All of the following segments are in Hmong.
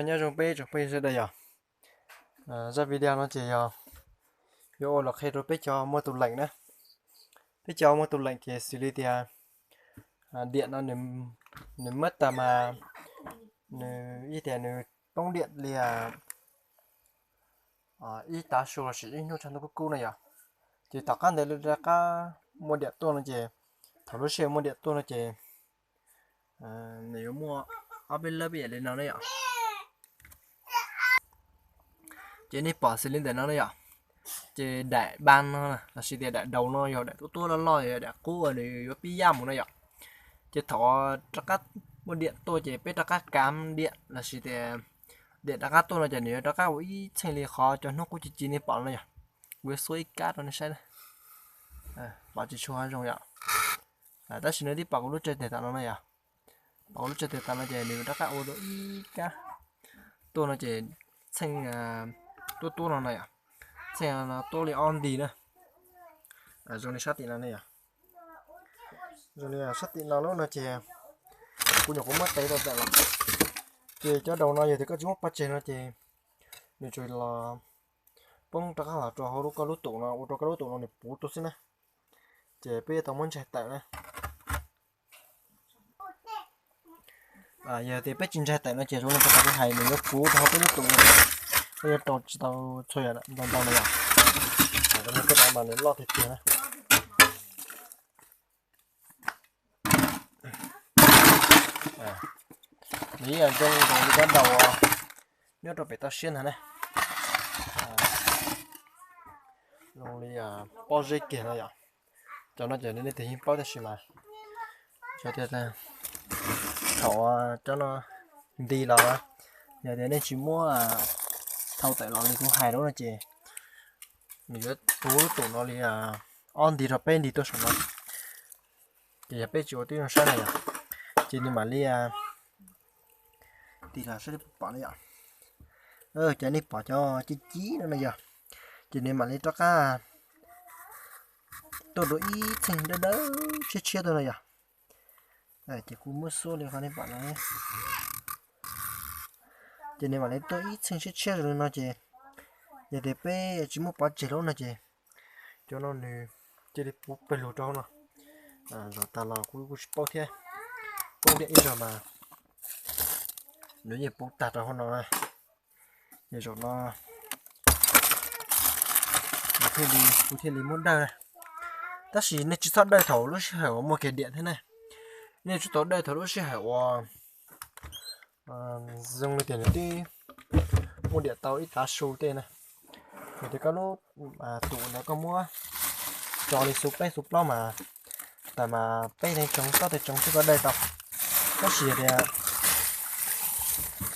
Nyob zoo peb tsoom phooj ywg sawv daws yom. Zaj video no ces yog yuav ua los qhia rau peb cov muaj tus leem na. Peb cov muaj tus leem ces xws li tias diam no nws muab tas mas nws ib tias nws poob diam li ib tav su los sis ib hnub tshav ntuj kub kub no yom. Ces tom qab ntawd rov qab muaj diam tuaj no ces, thaum lub sij hawm muaj diam tuaj no ces nws yuav muaj ob peb lab peb yam li no na yom. Ces nej pom xws li ntawm no na yom, ces daim npab no los sis tias daim daus no yog daim tuab tuab loj loj, yog daim qub uas nws yuav pib yaj mus no yom. Ces thaum rov qab muaj diam tuaj ces peb rov qab kav diam los sis tias diam rov qab tuaj no ces nws yuav rov qab ua ib txheej li qhov cov hnub qub ci ci nej pom no yom. Kuv yuav xuab ib kab rau nej saib na. Pom tsis tshua zoo yom. Tab sis nej twb pom kuv lub tsev tag tom no na yom. Pom kuv lub tsev tag tom no ces nws rov qab ua dua ib kab tuaj no ces txheej tuab tuab no na yom. Txheej no tuab li ob nti na. Zoo li sab tim no na yom. Zoo li sab tim no lub no ces kuv nyuam qhuav muab tev rau tawm los. Ces cov daus no yog tias koj tsis muab pov tseg no ces nws tsuas los poob rov qab los rau hauv lub koj lub tum no, ua rau koj lub tum no nws puv tuaj xwb na. Ces peb yuav tau muab ntsaig tawm na. Yog tias peb tsis ntsaig tawm no ces zoo li puag ta kuv hais nws yuav puv rau hauv peb lub tum no, peb yuav rau tsis tau txhua yam ntau ntau no yom. Rau nej peb rau mas nws loj tiag tiag na. Nws ib yam zoo nkaus li cov daus nyob rau pem toj siab ntag na. Zoo li pob zeb kiag no yom. Cov no ces nej tus yeej paub tab sis mas xyov tias thaum cov no nti los, yog tias nej tsis muab thau tawm los li kuv hais lawm no ces nws yuav puv lub tum no li ob nti rau peb nti tuaj saum no. Ces yog peb tsis ua tib zoo saib na yom, ces nws mam li, tim los saib pom na yom, ces nej pom cov ci ci no na yom, ces nws mam li rov qab tuaj dua ib txheej dawb dawb tshiab tshiab tuaj no yom. Ces kuv muab xuab li qhov nej pom no, ces nws mam li tuaj ib txheej tshiab tshiab zoo li no ces yog tias peb tsis muab pov tseg lawm no ces cov no nws cia li puv pawg lug rau hauv no. Zaum tas los kuv kuj tsis paub thiab, poob diam ib zaug mas nws yeej puv tag rau hauv no. Ces zaum no kuv thiaj li, kuv thiaj li muab dawj na. Tab sis nej tsis txhob dawj thaum lub sij hawm uas muaj kiag diam thiab ne. Nej tsuas tau dawj thaum lub sij hawm uas zoo li tias nws twb muaj diam tau ib tav su tej na. Yog tias koj lub tum ntawd koj muab tso li xu peb xu plaub mas tas mas peb teev tsoov plaub teev tsoov xwb koj dawj tau. Tab sis yog tias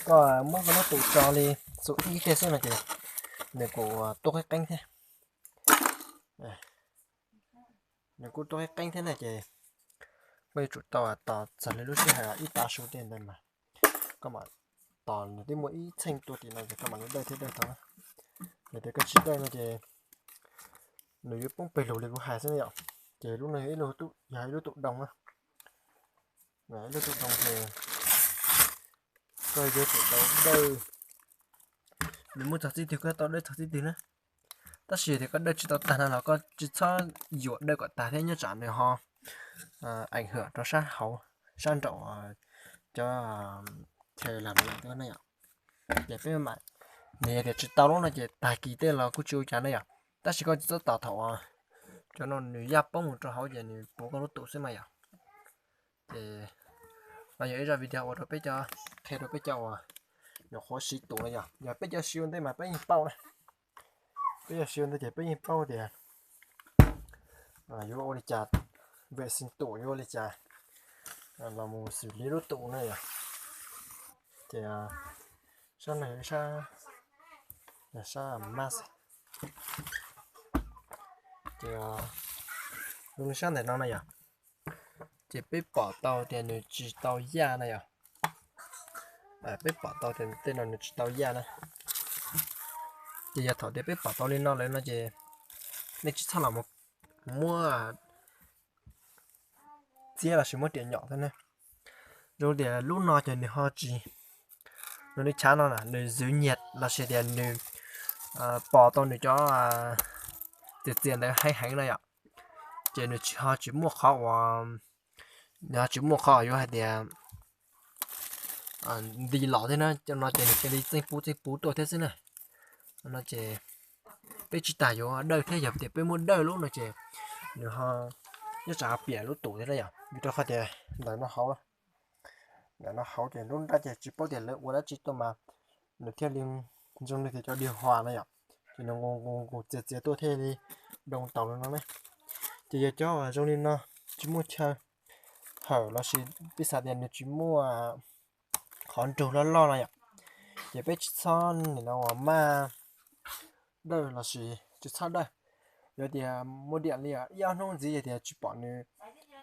koj muab koj lub tum tso li xu ib tej xwb no ces nws kuj tuaj qeeb qeeb thiab. Nws kuj tuaj qeeb qeeb thiab na ces koj yuav tsum tau tos txog li lub sij hawm ib tav su tej ntawd mas koj mam tos nws twb muaj ib txheej tuaj tim no ces koj mam li dawj thiab dawj tau na. Yog tias koj tsis dawj no ces nws yuav poob pawg lug li kuv hais xwb na yom. Ces lub no yog ib lub, yog ib lub tum doo na. Ib lub tum doo ces koj yuav tsum tau dawj, nws muaj txog txij twg koj tau dawj txog txij twg na. Tab sis yog tias koj dawj tsis tau tag no los koj tsis txhob yuam dawj kom tag thiab nyob tsam nws ho eem hwm rau sab hauv, sab nraum cov chaw lam lawm na yom. Ces peb mam, nws yog tias tsis tau lub no ces tag kis tej los kuj tsis ua cas na yom. Tab sis koj tsis txhob tos thaum cov no nws yaj poob mus rau hauv ces nws puv koj lub tum xwb mas yom. Ces no yog ib zaj video ua rau peb cov, qhia rau peb cov uas nyuam qhuav siv tum no yom. Yog peb cov siv ua ntej mas peb yeej paub na. Peb cov siv ua ntej ces peb yeej paub tias yuav ua li cas, vem xi tum yuav ua li cas los mus xws li lub tum na yom. Ces sab no yog sab, sab mas, ces zoo li sab ntawm no na yom. Ces peb pom tau tias nws tsis tau yaj na yom. Peb pom tau tias tej no nws tsis tau yaj na. Ces yog thaum tias peb pom tau li no lawm no ces nej tsis txhob los muab txiab los sis muab riam nyom thiab ne. Zoo tias lub no ces nws ho tsis, Zoo li chav no na, nws zwv nyiaj los sis tias nws pom tau nws cov txias txias ntawd heev heev no yom, ces nws tsis ho tsis muaj qhov uas, nws ho tsis muaj qhov yuav hais tias nti los thiab na, no ces nws cia li txeej puv txeej puv tuaj thiab xwb na. No ces peb tsis tas yuav dawj thiab, yog tias peb muab dawj lub no ces nws ho nyob tsam piam lub tus thiab na yom, vim rau qhov tias ntawm no hauv, ntawm no hauv ces lub nrab ces tsis paub tias lawv ua dab tsi tuaj mas nws thiaj li zoo li tias cov diav huas no yom, ces nws nqus nqus nqus txias txias tuaj thiaj li doo taus li no ne. Ces yog cov zoo li no tsis muaj chaw hawm los sis peb xav tias nws tsis muaj qhov nrug loj loj no yom, ces peb tsis txhob nim no uas maj dawj los sis tsis txhob dawj. Yog tias muaj diam li ib ob hnub ntxiv yog tias tsis pom nws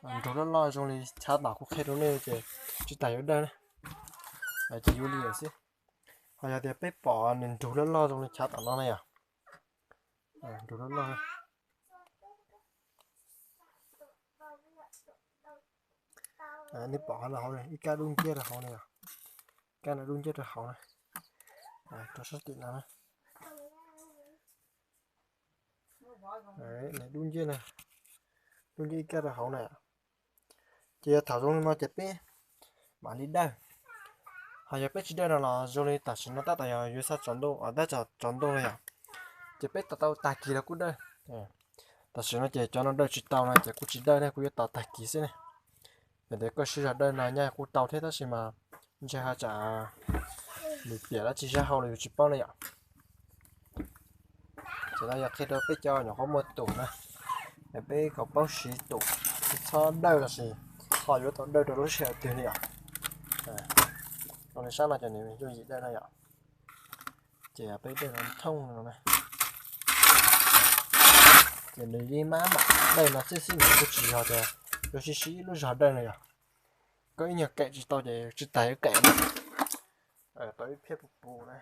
nrug loj loj zoo li chav tom kuv qhia rau nej ces tsis tas yuav dawj na, ces yuav li lawm xwb. Ho yog tias peb pom nws nrug loj loj zoo li chav tom no na yom, nrug loj loj, nej pom qhov no hauv ib kab dub nciab rau hauv na yom, kab no dub nciab rau hauv na, rau sab tim no na, dub nciab na, dub nciab ib kab rau hauv na. Ces yog thaum zoo li no ces peb mam li dawj. Ho yog peb tsis dawj no los zoo li tam sim no tab tom yog yuav xa tsaus ntuj, tab tom tsaus ntuj no yom, ces peb tos tau tag kis los kuj dawj. Tam sim no ces cov no dawj tsis tau no ces kuv tsis dawj ne, kuv yuav tos tag kis xwb ne. Yog tias koj siv zog dawj no nyaj kuj tau thiab tab sis mas ntshe ho tsam nws piam dab tsi sab hauv los yus tsis paub ne yom. Ces no yog qhia rau peb cov nyuam qhuav muaj tus na, es peb kom paub siv tus, tsis txhob dawj los sis ho yuav tau dawj rau lub sij hawm twg li os. Zoo li sab no ces nws yooj yim dawj no yom. Ces peb dawj no thooj no na, ces nws yeej maj mam dawj no xwb xwb, nws kuj tsis yog tias yuav siv siv ib lub zog dawj no yom. Koj ib nyuag kem tsis tau ces tsis tas yuav kem na. Tau ib phiab puv puv na.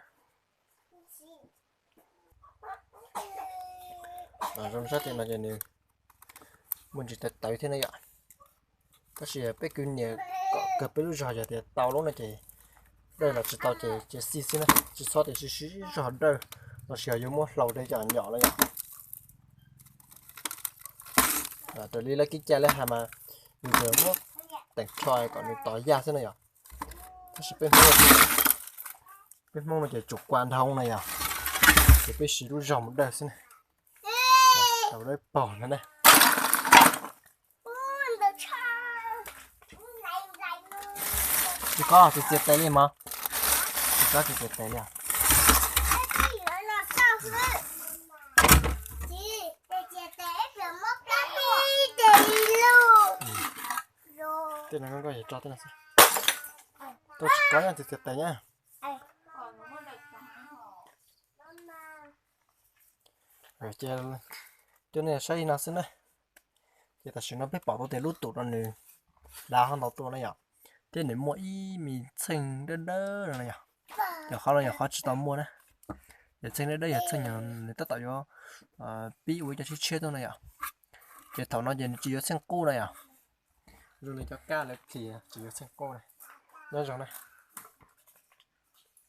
Zoo sab tim no ces nws muaj ntsis tawv tawv thiab na yom. Tab sis peb kwv nias kom kawg peb lub zog yog tias tau lub no ces dawj los tsis tau ces cia xij xwb na, tsis txhob tias siv siv zog dawj los sis yog yuav muab hlau rau cov nyom na yom. Raws li lawv kev cai lawv hais mas yus yuav muab teem rho kom nws tos yaj xwb na yom. Tab sis peb Hmoob, peb Hmoob no ces tsum kua dhau na yom, ces peb siv lub zog mus dawj xwb na. Tau lawv pog no ne. Tsis kov txias txias tes li mas, tsis kov txias txias tes li. Tej no koj yuav tso tej no xwb. Tau tsis kov nyob txias txias tes nyob. Ces coj nej saib li no xwb na. Ces tam sim no peb pom tau tias lub tus no nws dav ho ntau tuaj na yom, thiab nws muaj ib me txheej dawb dawb no na yom. Yog qhov no yog qhov tsis tau muaj na. Yog txheej dawb dawb yog txheej nws tab tom yuav pib ua ib co tshiab tshiab tuaj na yom. Ces thaum no ces nws tsis yuav txheej qub na yom. Zoo li cov kab lawv phis tsis yuav txheej qub na. Nyob zoo na.